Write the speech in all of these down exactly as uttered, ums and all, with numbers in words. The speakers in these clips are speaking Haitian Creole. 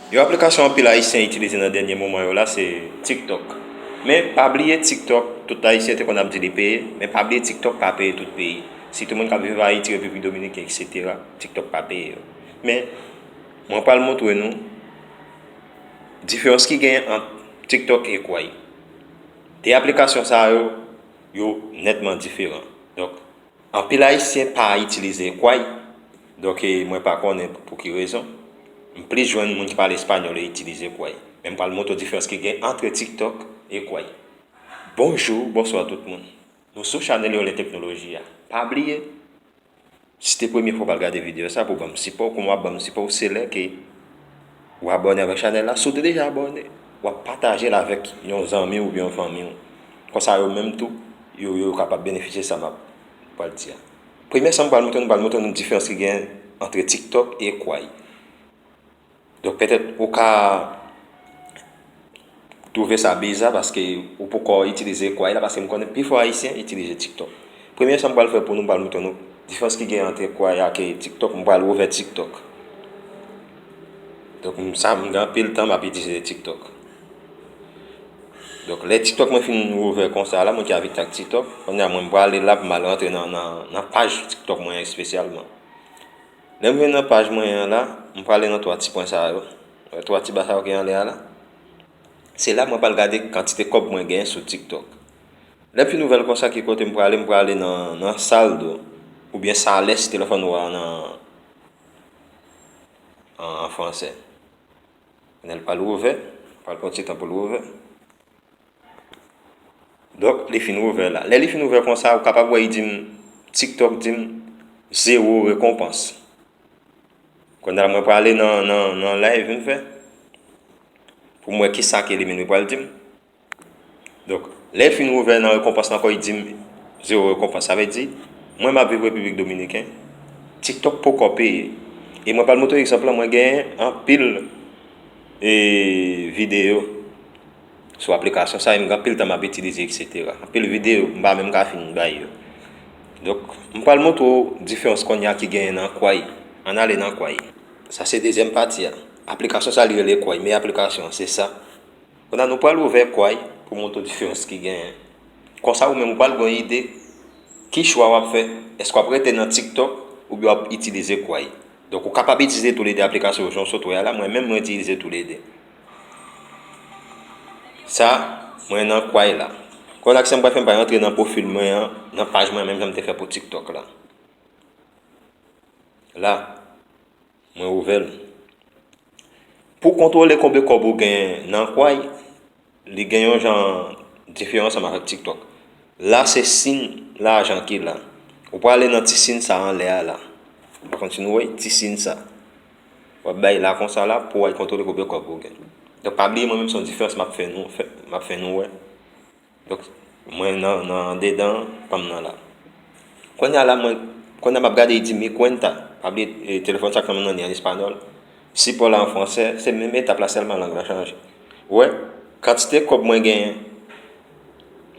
Yon aplikasyon anpil Ayisyen itilize nan dènye moman yo la se TikTok. Men pa bliye TikTok, tout Ayisyen te konn ap di li peye, men pa bliye TikTok pa peye tout peyi. Sitou moun k ap viv Ayiti, Repiblik Dominiken, etsetera, TikTok pa peye yo. Men mwen pral montre nou diferans ki genyen ant TikTok e Kwai. De aplikasyon sa yo, yo nètman diferan. Donk, anpil Ayisyen pa itilize Kwai. Donk, e, mwen pa konnen pou ki rezon. M plis jwenn moun ki pale espanyòl yo itilize Kwai. Men m pral montre w diferans ki gen ant TikTok e Kwai. Bonjou, bonswa tout moun. Nou sou chanèl Yo Lè Teknoloji a. Pa bliye, si te premye fwa w pral gade videyo sa, pou ban m sipò, kòman w ap ban m sipò, se lè ke w abòne avèk chanèl la. Si w te deja abòne, w ap pataje l avèk yon zanmi w oubyen yon fanmi w. Konsa yo menm tou, yo, yo kapab benefisye sa m ap pral di a. Premye sa m pral montre nou, m pral montre nou diferans ki gen ant TikTok e Kwai. Donk, petèt ou ka twouve sa biza paske ou poko itilize Kwai la, paske m konnen pifò Ayisyen itilize TikTok. Premye sa m pral fè pou nou, m pral montre nou diferans ki gen ant Kwai ak TikTok. M pral ouvè TikTok. Donk, m, sa, m gen anpil tan m ap itilize TikTok. Donk, lè TikTok mwen fin ouvè konsa la, mwen ki abitye ak TikTok, kounye a mwen, m prale la pou m al rantre nan, nan, nan paj TikTok mwen espesyalman. Lè m vin nan paj mwen an la, m prale nan twa ti pwen sa yo. Wè twa ti ba sa yo ki anlè a la? Se la mwen pral gade kantite kòb mwen genyen sou TikTok. Lè m fin ouvè l konsa, ki kote m prale? M prale nan, nan saldo, oubyen sale si telefòn ou a nan, an, an fransè. Kounye a l pral ouvè, pral pran ti tan pou l ouvè. Donk, li fin ouvè la. Lè li fin ouvè konsa, ou kapab wè, li di m, TikTok di m, zewo rekonpans. Kounye a la, mwen prale nan, nan, nan live m fè, pou m wè kisa ke li menm li pral di m. Donk, lè l fin ouvè nan rekonpans la ankò, li di m, zewo rekonpans. Sa vle di, mwen m ap viv Repiblik Dominiken, TikTok poko peye. E mwen pral montre egzanp lan, mwen genyen anpil, e, videyo sou aplikasyon sa, e m gen anpil tan m ap itilize, etsetera. Anpil videyo, m pa menm ka fin bay yo. Donk, m pral montre w diferans kounye a ki genyen nan Kwai. Ann ale nan Kwai. Sa se dezyèm pati a. Aplikasyon sa li rele Kwai, men aplikasyon an se sa. Kounye a nou pral ouvè Kwai pou montre w diferans ki genyen. Konsa ou menm ou pral gen yon ide ki chwa w ap fè. Èske w ap rete nan TikTok oubyen w ap itilize Kwai? Donk, ou kapab itilize toulede aplikasyon yo jan w sot wè a la. Mwen menm, mwen itilize toulede. Sa, mwen nan Kwai la. Kounye a, kisa m pral fè, m pral rantre nan pwofil mwen an, nan paj mwen an, menm jan m te fè pou TikTok la. La, mwen ouvè l. Pou kontwole konbe kòb ou gen nan Kwai, li gen yon jan diferan ansanm avèk TikTok. La se siy lajan ki la. Ou prale nan ti siy sa anlè a la. Ou kontinye wè ti siy sa. W ap bay la konsa la pou w al kontwole konbe kòb ou gen. Donk pa bliye mwen menm se yon diferans m ap fè nou, fè, m ap fè nou wè. Donk, mwen nan, nan andedan pa m nan la. Kounye a la, mwen, kounye a m ap gade, li di mi cuenta. Pa bliye, e, telefòn sa k nan men m nan, li an espanyòl. Sipò la an fransè, se menm etap la, sèlman lang lan chanje. Ou wè, kantite kòb mwen genyen.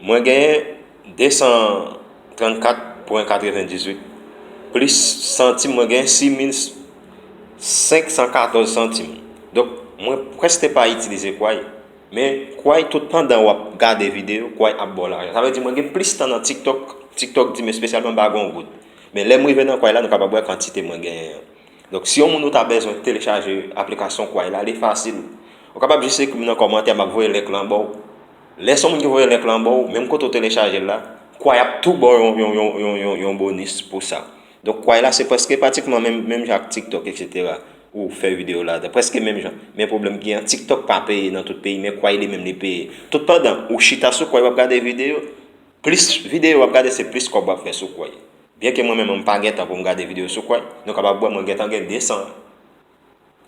Mwen genyen de san trannkat pwen katrevendizuit. Plis santim, mwen genyen sis mil senk san katòz santim. Donk, mwen prèske pa itilize Kwai. Men Kwai, tout pandan w ap gade videyo, Kwai ap ba w lajan. Sa vle di mwen gen plis tan nan TikTok. TikTok di m espesyalman m pa gen yon goud. Men lè m rive nan Kwai la, nou kapab wè kantite mwen genyen an. Donk, si yon moun ou ta bezwen telechaje aplikasyon Kwai la, li fasil. Ou kapab jis ekri m nan kòmantè, m ap voye link lan ba w. Lè se yon moun ki voye link lan ba w, menm kote w telechaje l la, Kwai ap tou ba w yon, yon, yon, yon, yon, yon bonis pou sa. Donk, Kwai la, se prèske pratikman menm, menm jan ak TikTok, etsetera. Ou fè videyo ladan, prèske menm jan. Men pwoblèm ki gen, TikTok pa peye nan tout peyi, men Kwai li menm li peye. Tout pandan ou chita sou Kwai, w ap gade videyo, plis videyo w ap gade, se plis kòb w ap fè sou Kwai. Byenke mwen menm, mwen pa gen tan pou m gade videyo sou Kwai, nou kapab wè mwen gentan gen de san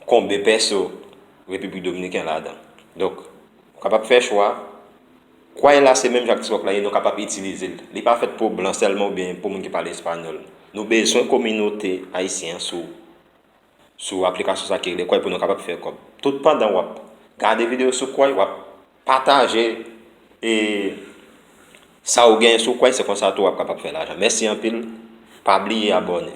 konbe pèso Repiblik Dominikèn ladan. Donk, ou kapab fè chwa. Kwai la se menm jan ak TikTok la ye, nou kapab itilize l. Li pa fèt pou blan sèlman oubyen pou moun ki pale espanyòl. Nou bezwen kominote ayisyen an sou, sou aplikasyon sa ki rele Kwai pou nou kapab fè kòb. Tout pandan w ap gade videyo sou Kwai, w ap pataje, e, sa ou genyen sou Kwai, se konsa tou w ap kapab fè lajan. Mèsi anpil. Pa bliye abòne.